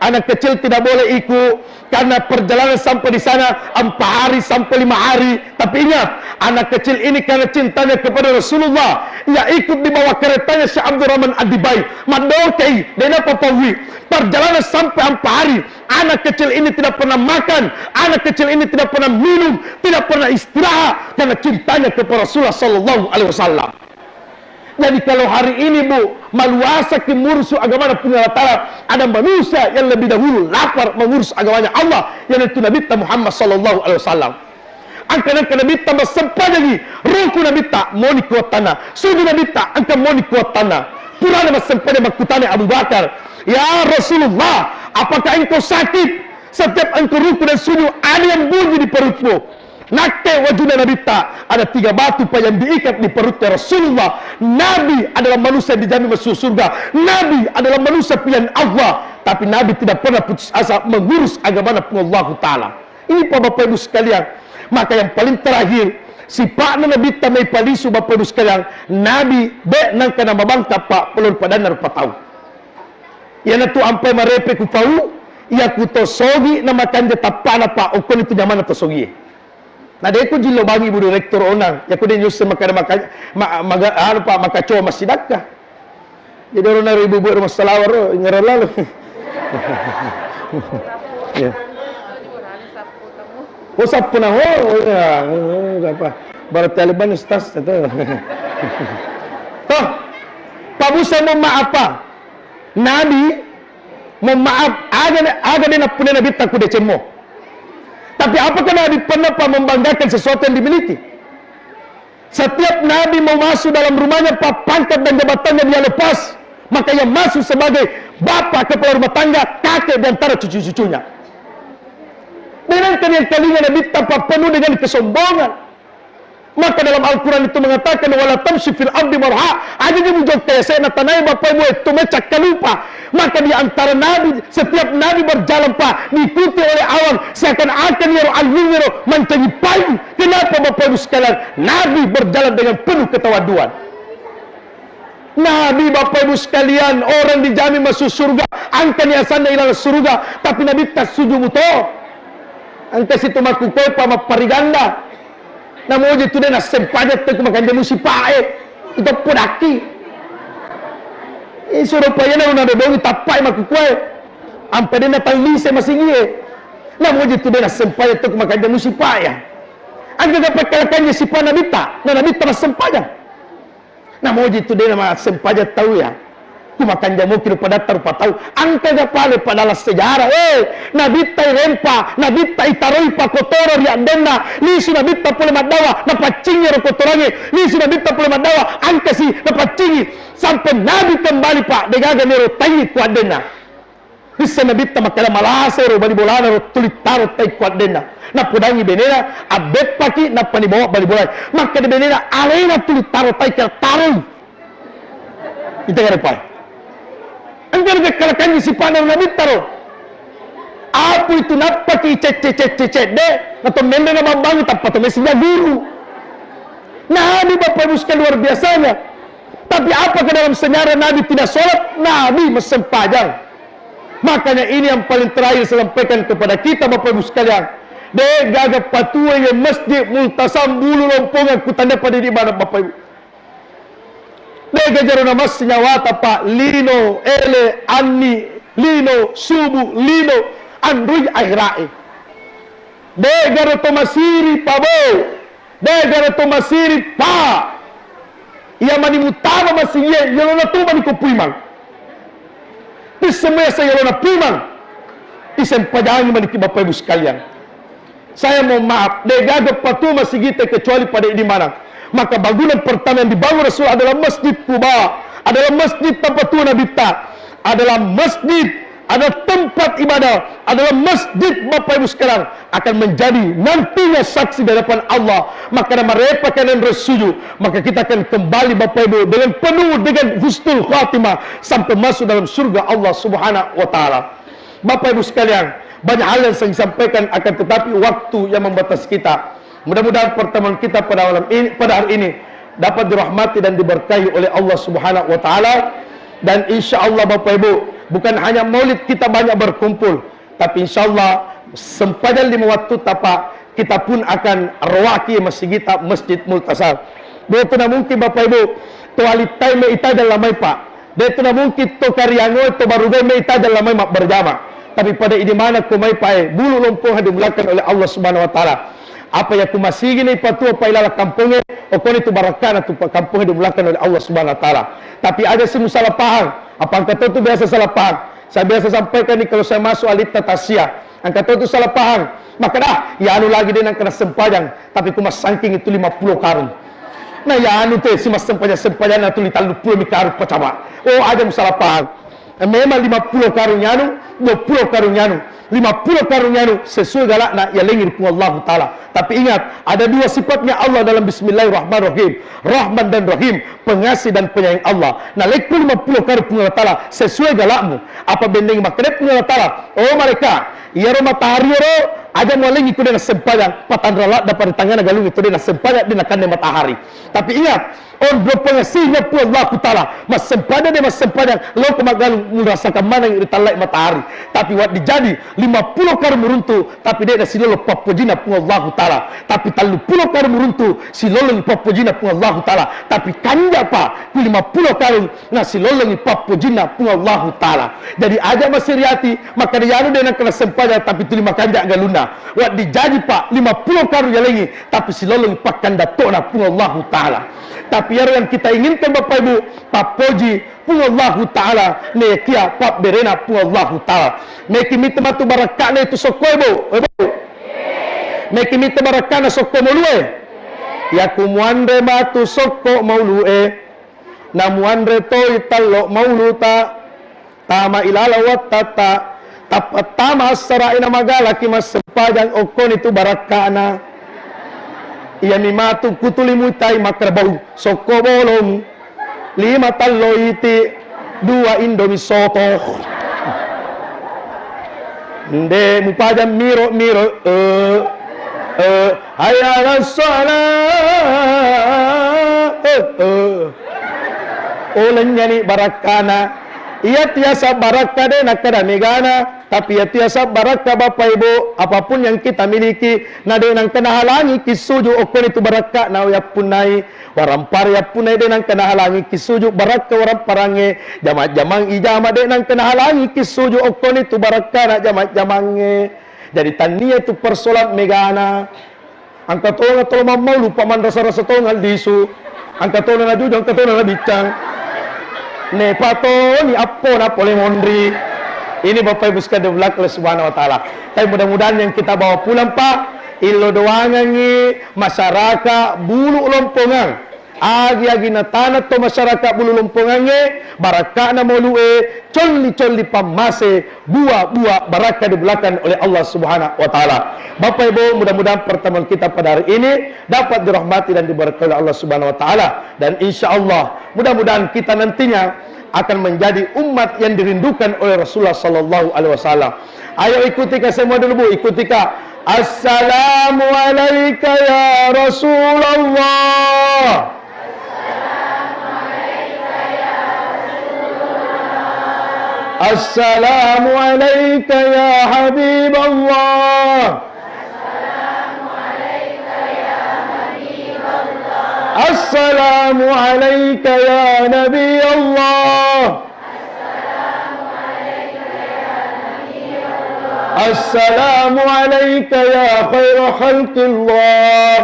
anak kecil tidak boleh ikut. Karena perjalanan sampai di sana empat hari sampai lima hari. Tapi ingat, anak kecil ini karena cintanya kepada Rasulullah, ia ikut di bawah keretanya Syekh Abdurrahman Ad-Dibai. Madokei, dena papawi. Perjalanan sampai empat hari. Anak kecil ini tidak pernah makan, anak kecil ini tidak pernah minum, tidak pernah istirahat karena cintanya kepada Rasulullah sallallahu alaihi wasallam. Jadi, kalau hari ini, Bu, maluasaki murusu agamana Puang Allah Ta'ala, ada manusia yang lebih dahulu lapar mengurus agamanya Allah, yaitu Nabi Muhammad sallallahu alaihi wasallam. Angka-, angka Nabitta massempajangi, ruku Nabitta moni kuattanna, suju Nabitta engka moni kuattanna. Purana massempajang makkutana Abu Bakar, "Ya Rasulullah, apakah engkau sakit? Setiap engkau ruku dan sujud, ada yang bunyi di perutmu." Nakke wajuna Nabitta, ada tiga batu pa yang diikat di perutnya Rasulullah. Nabi adalah manusia dijamin masuk surga. Nabi adalah manusia pilihan Allah. Tapi Nabi tidak pernah putus asa mengurus agamana Puang Allahu Ta'ala. Ini, Pak, Bapak Ibu sekalian. Maka yang paling terakhir, sipa'na Nabitta mai palisu, Bapak Ibu sekalian. Nabi, de' nangka namabangka, Pak, pelon padanna rupa tau. Iyanatu ampai marepe ku pau, iya ku to sogi na makanja tappana, Pak, okkoni tu nyamanna to sogie. Na de' ku jillo bangi Bu Direktur onang, iya ku de' nyusse makada maka-, ma-, maga-, anu, Pak, makacoa massidakka. Jadi orang nari ibu-ibu rumah salawar, oh, ngerang lalu. Ya. Oh, sappu na, oh, oh, ya, oh, apa? Berarti aliban ustaz itu. Toh, Pak Musa mau maaf, Pak. Nabi, mohon maaf, aga, aga de' nappuna Nabitta ku decemmo. Tapi apakah Nabi pernah, Pak, membanggakan sesuatu yang dimiliki? Setiap Nabi mau masuk dalam rumahnya, Pak, pangkat dan jabatannya dia lepas. Maka ia masuk sebagai bapak kepala rumah tangga, kakek di antara cucu-cucunya. Bayangkan yang kalinya Nabitta, Pak, penuh dengan kesombongan. Maka dalam Al-Quran itu mengatakan, "Wala tamshi fil ardi marha." Aja dia mujokka ya, saya natanai Bapak Ibu itu mecak kalupa. Maka di antara Nabi, setiap Nabi berjalan, Pak, diikuti oleh awang, seakan-akan ya al-, mancangi payung. Kenapa, Bapak Ibu sekalian? Nabi berjalan dengan penuh ketawaduan. Nabi, Bapak Ibu sekalian, orang dijamin masuk surga, angkani asanna ilalang surga, tapi Nabitta suju muto. Angka situ makkukue pa mappariganda. Namoji tu de' nassempajang tu makanja musipae. Itu podakki. Isuro payana una dodongi tappai makkukue. Ampe de' natallise masingie. Namoji tu de' nassempajang tu makanja musipae. Angka ga pakkalakanya sipa Nabitta, na Nabitta massempajang. Namoji tu de' na massempajang tau ya. Ku makanja moki rupa datta rupa tau. Engka ga pale padalang sejarah. Eh, nabitta irempa, nabitta itaroi pakotoro ri addenna. Lisu nabitta pole maddawa, napaccingi ro kotorangnge. Lisu nabitta pole maddawa, engkasi napaccingi. Sampai nabi kembali, Pak, de' gaga nero tai ku addenna. Isseng nabitta makkeda, malasero bali bolana ro tuli taro tai ku addenna. Napodangi benena, abbeppaki, nappa nibawa bali bolana. Makkeda benena, alena tuli taro tai, kira taroi. Ita kare pai. Engka ro jakkalakangi sipa'na ro nabitta ro. Apu itu nappaki cecce-cecce cedde, nato menre na bambangi tappa to mesi guru. Nabi Bapak Ibu sekalian luar biasanya. Tapi apakah dalam sejarah Nabi tidak sholat? Nabi massempajang. Makanya ini yang paling terakhir saya sampaikan kepada kita, Bapak Ibu sekalian. De' gaga patuo ye Masjid Multasam bulu lompongan ku tanda pada di mana, Bapak Ibu. De' gaga ro namassi nyawata, Pak, lino, ele, anni, lino, subuh, lino, anrui akhirae. De' garo to masiri, Pak, bo. De' garo to masiri, Pak. Iya mani mutama masigie, yolona tu mani ko puimang. Di semua saya yolona puimang. Isempajangi mani ki Bapak Ibu sekalian. Saya mohon maaf, de' gaga patuo masigita kecuali pada idi manang. Maka bangunan pertama yang dibangun Rasul adalah Masjid Quba, adalah masjid tempat tua Nabitta, adalah masjid, adalah tempat ibadah, adalah masjid Bapak Ibu sekalian, akan menjadi nantinya saksi di hadapan Allah. Maka namarepa kalian ro suju, maka kita akan kembali Bapak Ibu dengan penuh dengan husnul khatimah sampai masuk dalam surga Allah Subhanahu wa Ta'ala. Bapak Ibu sekalian, banyak hal yang saya sampaikan, akan tetapi waktu yang membatasi kita. Mudah-mudahan pertemuan kita pada malam ini, pada hari ini, dapat dirahmati dan diberkahi oleh Allah Subhanahu wa Ta'ala. Dan insya Allah, Bapak Ibu, bukan hanya maulid kita banyak berkumpul, tapi insya Allah, sempajang lima waktu tapa kita pun akan roaki masigita Masjid Multasar. Dua tu na mungkin, Bapak Ibu, to alittai me ita dalam mai, Pak. De' tu na mungkin to Kariango, to Barugai me ita dalam mai mabberjama. Tapi pada idi mana ko mai pae, bulu lompong dimulakan oleh Allah Subhanahu wa Ta'ala. Apa ya ku masigi na ipatuo pa ilala kampongnge, okoni tu barakkana tu pa kampongnge dimulakan oleh Allah Subhanahu wa Ta'ala. Tapi aja si musalah paham. Apa engka to tu biasa salah paham. Saya biasa sampaikan ni kalau saya masuk alitta tasya. Engka to tu salah paham. Maka dah, ya anu lagi de' nangka na sempajang. Tapi ku massangking itu lima puluh karung. Nah, ya anu te, si massempajang-sempajang na tuli telluppulo mi karung pacaba. Oh, aja musalah paham. Eh, memang lima puluh karung anu, dua puluh karung anu, lima puluh karung anu, sesuai galakna ya lengi Puang Allahu Ta'ala. Tapi ingat, ada dua sifatnya Allah dalam Bismillahirrahmanirrahim. Rahman dan Rahim, pengasih dan penyayang Allah. Nah, lekku lima puluh karung Puang Allah Ta'ala, sesuai galakmu. Apa bendeng makkeda Puang Allah Ta'ala, oh mereka, iyaro matahari ro, aja mualengi ku de' na sempajang, patanra ladda pa ri tangngana galung itu de' na sempajang, de' na kanne matahari. Tapi ingat, onro pengasihnya Puang Allahu Ta'ala, massempajang de' massempajang, lo ko maggalung murasakan maneng ri tallai matahari. Tapi waddi jadi, lima puluh karung muruntu, tapi de' na silolo pappojina Puang Allahu Ta'ala. Tapi telluppulo karung muruntu, silolong pappojina Puang Allahu Ta'ala. Tapi kanja pa, ku lima puluh karung, nasilolongi pappojinna Puang Allahu Ta'ala. Jadi aja masiriati, makkeda iyanu de' nangka na sempajang tapi tuli makanja galunna. Waddi jaji pa, lima puluh karung yalengi, tapi silolongi pakkandattona Puang Allahu Ta'ala. Tapi iyaro yang kita inginkan Bapak Ibu, pappoji Puang Allahu Ta'ala, nekia pabberena Puang Allahu Ta'ala. Meki mita matu barakkana itu sokko, Ibu. Ibu. Meki mita barakkana sokko maulue. Yaku muanre matu sokko maulue. Namuanre toi tallo mauluta, tama ilala wattatta, tappa tama assara'e namagalaki massempajang okkoni tu barakka'na. Iyami matu kutuli muitai makkeda bau, sokko bolong, lima tallo iti, dua indomie soto. Nde mupajang miro-miro, eh, eh, hayya 'alas shalah, eh, eh. Olennyani barakkana. Iya tiasa barakka de nakkeda megana, tapi iya tiasa barakka Bapak Ibu, apapun yang kita miliki, na de nangka nahalangi ki suju okkoni tu barakka na yappunnai. Warampara yappunnai de nangka nahalangi ki suju barakka waramparangnge, jama-jamang ijama de nangka nahalangi ki suju okkoni tu barakkana jama-jamangnge. Jadi tannia tu persoalan megana. Engka tonga tolo mammaulu pa manrasa-rasa tonga lisu. Engka tona najuju, engka tona nabiccang. Nepatoni appona pole monri. Ini Bapak Ibu sekalian, di belakang Allah Subhanahu wa Ta'ala. Tapi mudah-mudahan yang kita bawa pulang, Pak, illo doangangngi masyarakat Bulu Lompongan. Agi-agi nataneng to masyarakat Bulu Lompongangnge, barakka'na maulu'e, colli-colli pammase, buah-buah barakah diberikan oleh Allah Subhanahu wa Ta'ala. Bapak Ibu, mudah-mudahan pertemuan kita pada hari ini dapat dirahmati dan diberkahi oleh Allah Subhanahu wa Ta'ala. Dan insya Allah, mudah-mudahan kita nantinya akan menjadi umat yang dirindukan oleh Rasulullah sallallahu alaihi wasallam. Ayo ikuti ka semua dulu, Bu, ikuti ka. Assalamualaikum ya Rasulullah. Assalamualaikum ya Habiballah. Assalamualaikum ya Nabi Allah. Assalamualaikum ya khaira khalqillah.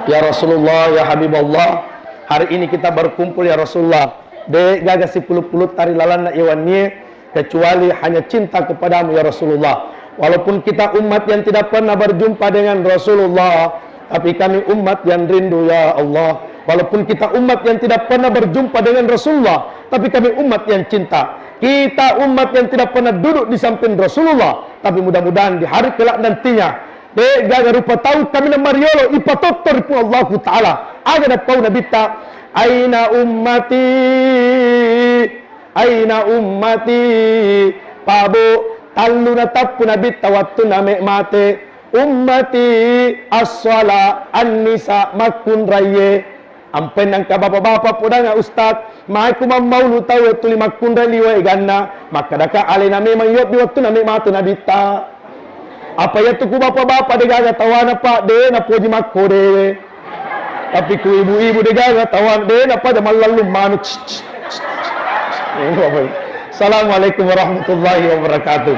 Ya Rasulullah, ya Habiballah, hari ini kita berkumpul ya Rasulullah. De gaga sipuluk-puluk tari lalanna iwannie, kecuali hanya cinta kepadamu ya Rasulullah. Walaupun kita umat yang tidak pernah berjumpa dengan Rasulullah, tapi kami umat yang rindu ya Allah. Walaupun kita umat yang tidak pernah berjumpa dengan Rasulullah, tapi kami umat yang cinta. Kita umat yang tidak pernah duduk di samping Rasulullah, tapi mudah-mudahan di hari kelak nantinya, de gaga rupa tau kami na mariolo ipatottori Puang Allahu Ta'ala. Aga napau Nabitta, "Aina ummati? Aina ummati?" Pabu, tallu natappu Nabitta wattunna me mate. "Ummati as-sala, an-nisa, makkunraiye." Ampenna engka bapa-bapa podanga, "Ustaz, maeko mammaulu tau tuli makkunrai liwa eganna?" Makkadaka, "Alena memang yobbi wattunna me mate Nabitta." Apa iyatu ku bapa-bapa degaga tawana, Pak, de napoji makkodewe. Tapi ku ibu-ibu degaga tawana, de napaja mallallung manu. Assalamualaikum warahmatullahi wabarakatuh.